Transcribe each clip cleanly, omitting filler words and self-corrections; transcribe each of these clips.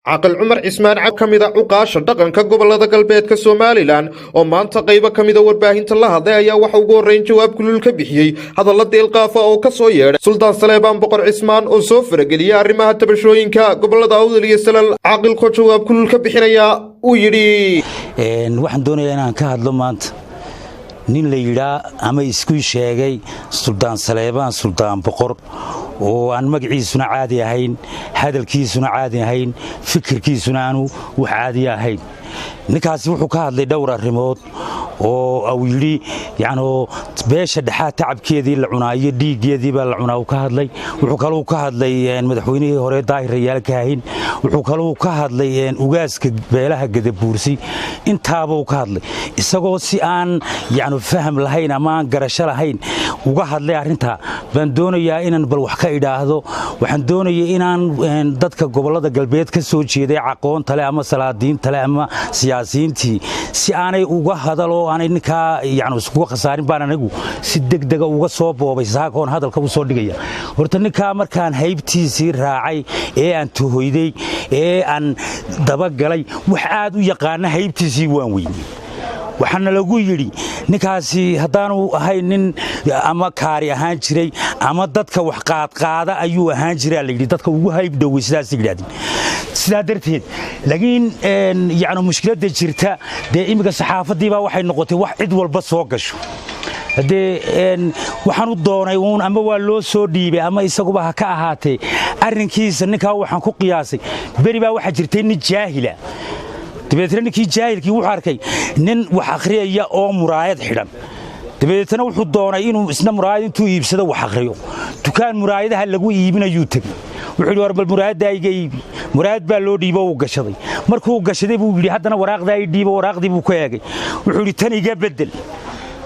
Caqil Cumar Cismaan Cab ka mid a cuqaasha dhaqanka gobolada galbeedka Somaliland oo maanta qaybo ka mida warbaahinta la hadlay ayaa waxa ugu horreyn jawaab kulul ka bixiyey hadalla deelqaafa oo ka soo yeedhay Suldaan Saleebaan Boqor Cismaan oo soo farageliyey arrimaha tabashooyinka gobolada Awdal iyo Salal. Caqilkoo jawaab kulul ka bixinaya uu yidhi: Waxaan doonayaa inaan ka hadlo maanta nin la yidhaa ama isku sheegay Suldaan Saleebaan Suldaan Boqor, oo aan magaciisuna caadi ahayn, hadalkiisuna caadi ahayn, fikirkiisuna aanu wax caadiya ahayn. Ninkaasi wuxuu ka hadlay dhowr arrimood oo uu yidhi yacnuu beesha dhexaa tacabkeedii la cunaa iyo dhiiggeedii baa la cunaa uu ka hadlay. Wuxuu kaluu ka hadlay madaxweynihii hore Daahir Rayaal Kaahin. Wuxuu kaluu ka hadlay ugaaska beelaha Gadabuursi. Intaabuu ka hadlay isagoo si aan yacnu faham lahayn ama aan garasho lahayn uga hadlay. Arrintaa baan doonayaa inaan bal wax ka idhaahdo. Waxaan doonayay inaan dadka gobollada galbeed ka soo jeeday, aqoonta leh ama salaadiinta leh ama siyaasiyiintii, si aanay uga hadal oo aanay ninkaa yacnu iskuga khasaarin baan anigu si degdega uga soo boobay saakoon hadalka u soo dhigaya. Horta ninkaa markaan haybtiisii raacay ee aan tuhoyday ee aan dabagalay, wax aad u yaqaana haybtiisii waan weynay. Waxaana lagu yidhi ninkaasi haddaanu ahayn nin ama kaari ahaan jiray ama dadka wax qaadqaada ayuu ahaan jiraa la yidhi, dadka ugu hayb dhowey sidaas yidhahdeen. Sidaa darteed laakiin yacni mushkiladda jirta dee imminka saxaafaddiibaa waxay noqotay wax cid walba soo gasho. Haddee waxaan u doonay uun ama waa loo soo dhiibay ama isaguba ha ka ahaatee arrinkiisa. Ninkaa waxaan ku qiyaasay, beri baa waxaa jirtay nin jaahila. Dabeetna ninkii jaahilkii wuxuu arkay nin wax akhriyaya oo muraayad xidhan. Dabeetna wuxuu doonay inuu isna muraayad intuu iibsado wax akhriyo. Dukaan muraayadaha lagu iibinayuu tegey. Wuxuu yidhi: "War bal muraayaddaa iga iibi." Muraayad baa loo dhiibo, wuu gashaday. Markuu gashaday buu yidhi: "Haddana waraaqdaa ii dhiibo." Waraaqdii buu ku eegay. Wuxuu yidhi: "Tan iga beddel."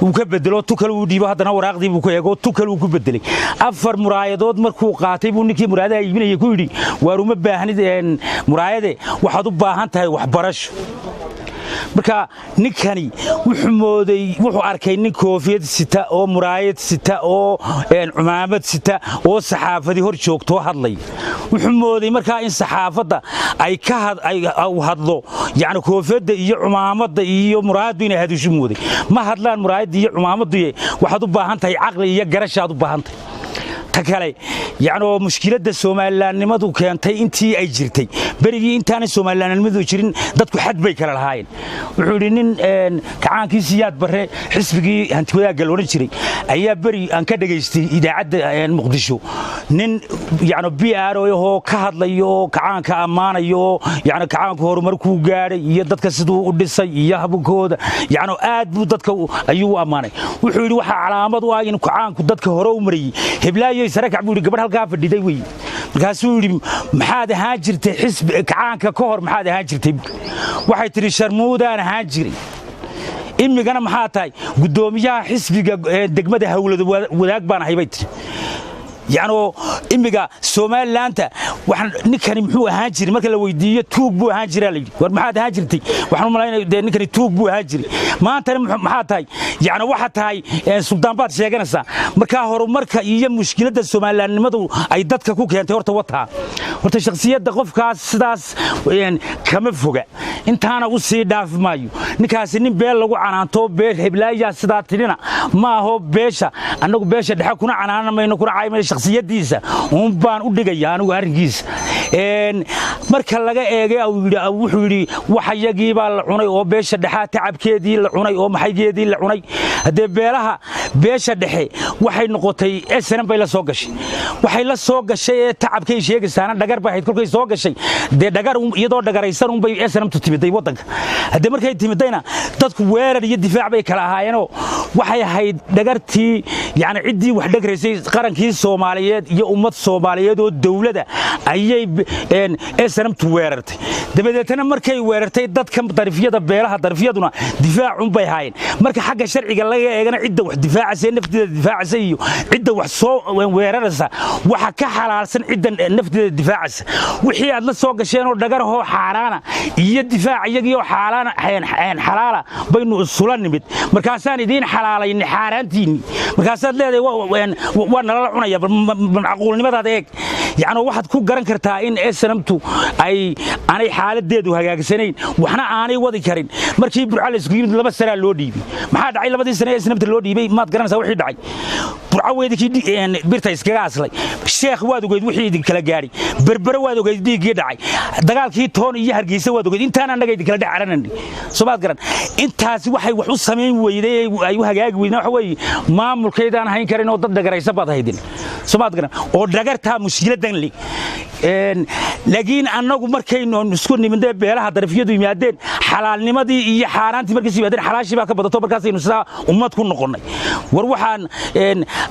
Wuu ka bedelo, tu kale uu dhiibo. Haddana waraaqdii buu ku eego, tu kale uu ku bedelay. Afar muraayadood markuu qaatay buu ninkii muraayadaha iibinayay ku yidhi: "Waar uma baahnid muraayade, waxaad u baahan tahay waxbarasho." Marka ninkani wuxuu mooday, wuxuu arkay nin koofiyad sita oo muraayad sita oo cumaamad sita oo saxaafadii hor joogtoo hadlay. Wuxuu mooday markaa in saxaafadda ay ka hadlo, yacni koofiyadda iyo cumaamadda iyo muraayaddu inay hadishu mooday. Ma hadlaan muraayadda iyo cumaamaddu, waxaad u baahan tahay caqli iyo garashaad u baahan tahay. Ta kale, yacnoo mushkiladda Somalilaannimadu keentay intii ay jirtay, berigii intaanay Somalilaannimadu jirin dadku xad bay kala lahaayeen. Wuxuu yidhi nin kacaankii Siyaad Barre xisbigii Hantiwadaagga la odhan jiray ayaa beri aan ka dhegaystay idaacadda Muqdisho nin yacno PR ahoo ka hadlayo oo kacaanka ammaanayo oo yacno kacaanku horumarkuu gaadhay iyo dadka siduu u dhisay iyo habkooda, yacno aad buu dadka ayuu u ammaanay. Wuxuu yidhi: "Waxaa calaamad u ah in kacaanku dadka hore u marayey heblaayo sarakac," buu yidhi, "gabadh halkaa fadhiday wey." Markaasuu yidhi: "Maxaad ahaan jirtay xisbi kacaanka ka hor? Maxaad ahaan jirtay?" Waxay tidhi: "Sharmuudaan ahaan jiray." "Imigana maxaa tahay?" "Guddoomiyaha xisbiga degmada Hawlada Wadaag baan ahay," bay tidhi. Yacnoo imiga Somalilaanta ninkani muxuu ahaan jiray marka la weydiiyo, tuug buu ahaan jiraa la yidhi. "War maxaad ahaan jirtay?" Waxaan u malaynaya dee ninkani tuug buu ahaan jiray. Maantana maxaa tahay? Yacni waxa tahay suldaan baad sheeganaysaa. Markaa horumarka iyo mushkiladda Somalilaannimadu ay dadka ku keentay horta wataa. Horta shakhsiyadda qofkaas sidaas kama foga, intaana u sii dhaafi maayo. Ninkaasi nin beel lagu canaanto, beel heblaayaa sidaa tidhina ma aho. Beesha annagu beesha dhexe kuna canaanan mayno, kuna caymayno. Shakhsiyaddiisa uun baan u dhigaya anigu arrinkiisa. Marka laga eegay wuxuu yidhi waxayagii baa la cunay oo beesha dhexaa tacabkeedii la cunay oo maxaygeedii la cunay. Haddee beelaha beesha dhexe waxay noqotay SNM bay la soo gashay. Waxay la soo gashay ee tacabkay sheegaysaana dhagar bay ahayd. Kolkay soo gashay dee dhagar iyadoo dhagaraysan unbay SNMtu timiday waddanka. Haddee markay timidayna dadku weerar iyo difaac bay kala ahaayeenoo waxay ahayd dhagartii, yacni ciddii wax dhagraysay qarankii Soomaaliyeed iyo ummad Soomaaliyeed oo dawladda ayay SNMtu weerartay. Dabadeetna markay weerartay dadka darifyada, beelaha darifyaduna difaacunbay haayeen. Marka xagga sharciga laga eegana, cidda wax difaacaysa ee nafteeda difaacaysa iyo cidda wax soo weeraraysa waxa ka xalaalsan cidda nafteeda difaacaysa. Wixii aad la soo gasheen oo dhagarahoo xaaraana iyo difaac iyagii oo xaalaana xalaala baynu isula nimid. Markaasaan idiin xalaalayni xaaraantiinni, markaasaad leedahay waa nalala cunaya. Macquulnimadaada eeg. Yacni waxaad ku garan kartaa in SNMtu ay aanay xaaladeedu hagaagsanayn, waxna aanay wadi karin. Markii Burca la isku yimid, 2 sanaa loo dhiibay. Maxaa dhacay 2dii sane ee SNMta loo dhiibay? Maad garanaysaa wixii dhacay? Burco weedikii birta iskaga aslay. Sheekh waad ogeyd wixii idin kala gaadhay. Berbere waad ogeyd dhiiggii dhacay. Dagaalkii Toon iyo Hargeysa waad ogeyd. Intaan annaga idin kala dhex caranani, soo maad garan? Intaasi waxay wax u samayn weyday, ay u hagaagi weydeen, waxa weeye maamulkaydaan hayn karin oo dad dhagaraysan baad haydin, soo maad garan? Oo dhagartaa mushkiladan li. Laakiin annagu markaynu isku nimidee, beelaha darafyadu yimaadeen, xalaalnimadii iyo xaaraantii markay yimaadeen, xalaashii baa ka badato. Markaasaynu sidaa ummad ku noqonnay. War waxaan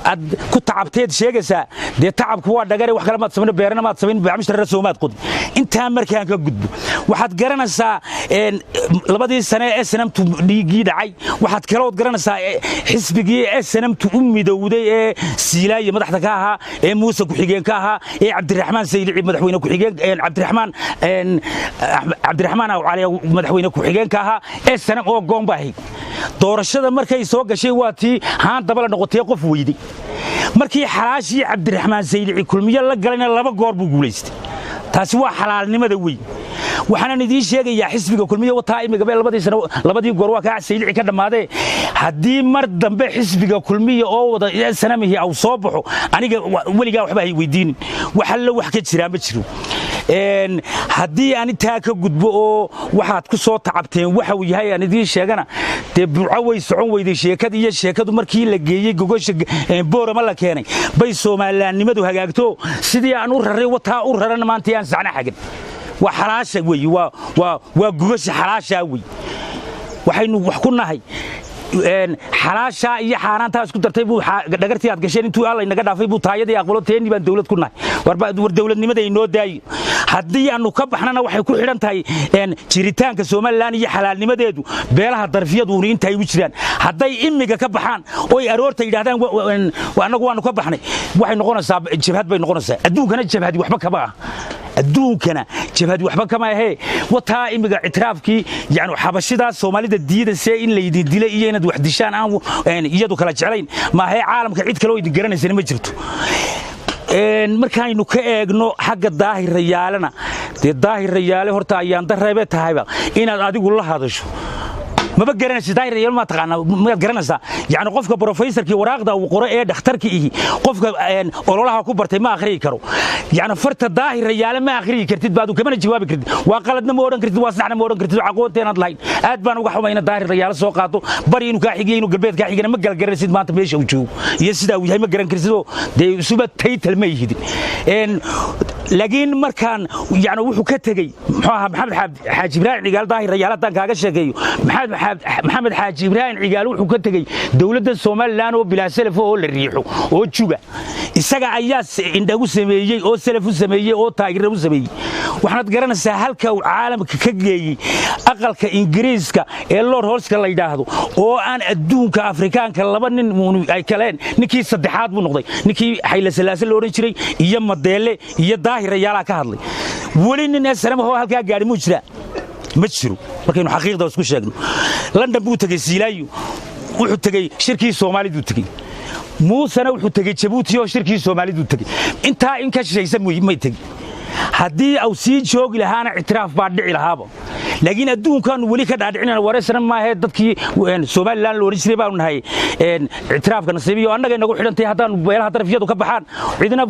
aad ku tacabteed sheegaysaa, dee tacabku waa dhagare. Wax kale maad samayn, beerana maad samayn, bacmushtarana soomaad qodin. Intaa markaan ka gudbo, waxaad garanaysaa 2dii sane ee SNMtu dhiiggii dhacay. Waxaad kalood garanaysaa xisbigii SNMtu u midowday ee Siilaaye madaxda ka ahaa, ee Muuse ku-xigeen ka ahaa, ee Cabdiraxmaan Saylici madaxweyne ku-xigeen, Cabdiraxmaan Cali madaxweyne ku-xigeenka ahaa, SNM oo goon ba ahayd. Doorashada markay soo gashay, waa tii haan dabala noqotay, qof weyday. Markii xalaashii Cabdiraxmaan Saylici Kulmiye la galayna, laba goor buu guulaystay. Taasi waa xalaalnimada weyn. Waxaanan idiin sheegayaa, xisbiga Kulmiye wataa imigabe 2dii sano, labadii goor waa kaa Saylici ka dhammaadee. Haddii mar dambe xisbiga Kulmiya oo wada sanamihi au soo baxo, aniga weligaa waxba hay weydiinin. Wax allo wax ka jiraa ma jiro. Haddii aan intaa ka gudbo oo waxaad ku soo tacabteen waxa uu yahay aan idiin sheegana, dee Burco way socon weyday sheekada iyo sheekadu. Markii la geeyey gogosha Boorama la keenay, bay Soomalilaannimadu hagaagto. Sidii aan u raray wataa u rarana maanta aan sacna xagan. Waa xalaasha wey, waa gogosha xalaashaa wey. Waxaynu wax ku nahay xalaashaa iyo xaaraantaa isku dartay buu dhagartii aad gasheen intuu Alla inaga dhaafay buu taayadii aqbalo. Teeni baan dawlad ku nahay. War dawladnimada inoo daayo. Haddii aanu ka baxnana, waxay ku xidhan tahay jiritaanka Somaliland iyo xalaalnimadeedu beelaha darfiyaduuni intay u jiraan. Hadday imiga ka baxaan oy aroorta yidhahdaan annagu waanu ka baxnay, waxay noqonaysaa jabhad bay noqonaysaa. Adduunkana jabhadi waxba kama ah, adduunkana jabhadi waxba kama ahee. Wataa imiga ictiraafkii, yani xabashidaas Soomaalida diidasee in laydin dilay iyo inaad wax dishaan aan iyadu kala jeclayn maahee, caalamka cid kale oo idin garanaysana ma jirto. Markaaynu ka eegno xagga Daahir Rayaalena, dee Daahir Rayaale horta ayaan dareebe tahayba inaad adigu la hadasho. Maba garanaysid Daahir Rayaale, ma taqaanaa? Maad garanaysaa? Yani qofka professorkii waraaqda uu qoro ee dhakhtarka ihi, qofka ololaha ku bartay ma akhriyi karo. Yani farta Daahir Rayaale ma akhriyi kartid baad, kamana jawaabi kartid. Waa qaladna ma odhan kartid, waa saxna ma odhan kartid, aqoonta inaad lahayn. Aad baan uga xumay inaad Daahir Rayaale soo qaato. Bari inuu kaa xigiyo, inuu galbeed kaa xigana ma kala garanaysid. Maanta meesha uu joogo iyo sidaa uu yahay ma garan kartid, oo dee isuba taytal ma yihidin. Laakiin markaan yani wuxuu ka tegey, muxuu ahaa, Maxamed Xaaji Ibraahim Cigaal, Daahir Rayaale haddaan kaaga sheekeeyo, Maxamed Xaaji Ibraahim Cigaal wuxuu ka tegey dowladda Somaliland oo bilaa salaf oo la riixo oo juga. Isaga ayaa indhagu sameeyey oo salaf u sameeyey oo taageero u sameeyey. Waxaad garanaysaa halka uu caalamka ka geeyey, aqalka Ingiriiska ee Lord Hallska la yidhaahdo, oo aan adduunka Afrikaanka laba nin ay kaleen, ninkii saddexaad buu noqday. Ninkii Xayle Salaase la odhan jiray iyo Madeele iyo Daahir Rayaalaa ka hadlay. Weli nin SNM oo halkaa gaadhi muu jiraa? Ma jiro. Markaynu xaqiiqda isku sheegno, London buu tegey Siilaayo, wuxuu tegey shirkii Soomaaliduu tegey. Muusena wuxuu tegey Jabuuti oo shirkii Soomaaliduu tegey. Intaa in ka shishaysa may tegin. Haddii au sii joogi lahaana, ictiraaf baa dhici lahaaba. Laakiin adduunkaanu weli ka dhaadhicinana wareysana maahee. Dadkii Somaliland la odhan jiray baanu nahay. Ictiraafka nasiibiyo annaga inagu xidhantay. Haddaanu beelaha darafyadu ka baxaan, cidina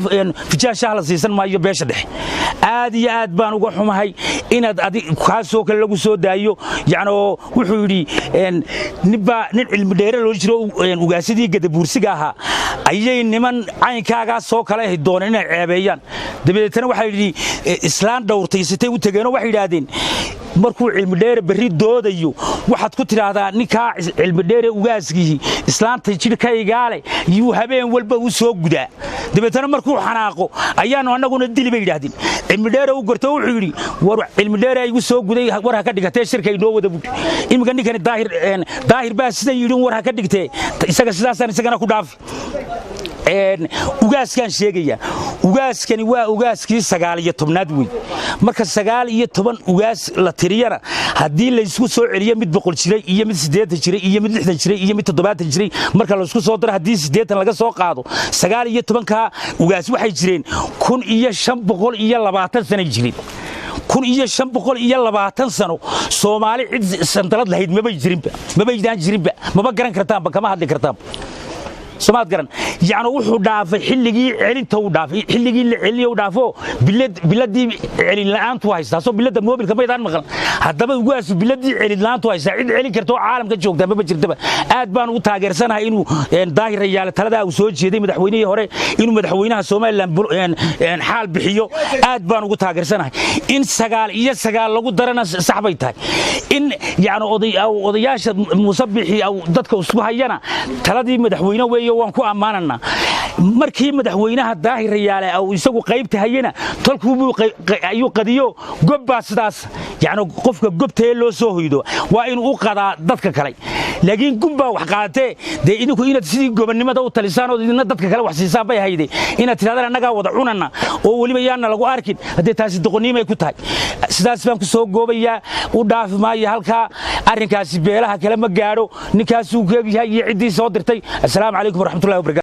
fijaan shaah la siisan maayo beesha dhexe. Aad iyo aad baan uga xumahay inaad adi kaasoo kale lagu soo daayo. Yacni wuxuu yidhi ninbaa nin Cilmi Dheere loo jiro, ugaasadii Gadabuursiga ahaa, ayay niman caynkaagaas soo kale ahi dooneen inay ceebeeyaan. Dabadeetana waxaa yidhi islaan dhowrtay sitay u tegeenoo waxay yidhaahdeen, markuu Cilmi Dheere berri doodayo, waxaad ku tidhaahdaa ninkaa Cilmi Dheere ugaaskiihi islaanta jidhkaygaale yuu habeen walba u soo gudaa. Dabeetana markuu xanaaqo ayaannu annaguna dili, bay yidhaahdeen. Cilmi Dheere u garto, wuxuu yidhi, war Cilmi Dheere igu soo guday war ha ka dhigatee, shirka inoo wada bud. Iminka ninkani Daahir, Daahir baa sidan yidhi, war ha ka dhigtee isaga, sidaasaan isagana ku dhaafi. Ugaaskaan sheegaya, Ugaaskani waa ugaaskii 19aad wey. Marka 19 ugaas la tiriyana, haddii laysku soo celiyo mid 100 jiray iyo mid 80 jiray iyo mid 60 jiray iyo mid 70 jiray, marka laysku soo daro, haddii 80 laga soo qaado, 19-kaa ugaas waxay jireen 1520 sanay jireen. 1520 sano Soomaali cid sandalad lahayd mabay jirinba, mabaydaan jirinba, maba garan kartaanba, kama hadli kartaanba. Somaad garan? Yacni wuxuu dhaafay xilligii celinta, uu dhaafay xilligii la celiyo, uu dhaafo biladii celin la'aantu haystaa. Soo bilada moobilka maydaan maqal? Haddaba ugaasu biladii celin la'aantu haystaa. Cid celin karta oo caalamka joogta maba jirtaba. Aad baan ugu taageersanahay inuu Daahir Rayaale taladaa uu soo jeeday madaxweynihii hore, inuu madaxweynaha Somaliland xaal bixiyo, aad baan ugu taageersanahay. In 9 iyo 9 lagu darana sax bay tahay. In yacni odayaasha Muuse Bixi dadka isku hayana, taladii madaxweyne weeye, waan ku ammaananaa. Markii madaxweynaha Daahir Rayaale uu isagu qaybta hayana, tolkuubuu ayuu qadiyo. Gob baa sidaas, yacni qofka gobtee loo soo hoydo waa inuu u qadaa dadka kale, laakiin gun baa wax qaadatee. Dee idinku inaad sidii gobonnimada u talisaan oo idina dadka kale wax siisaan bay hayde. Inaad tidhahdaan annagaa wada cunana oo weliba yaana lagu arkin, haddee taasi doqonnimay ku tahay. Sidaas baan ku soo goobayaa, u dhaafi maayo halkaa. Arrinkaasi beelaha kale ma gaadho, ninkaasuu keegyahay iyo ciddii soo dirtay. Assalaamu calaykum waraxmatullahi wabarakatu.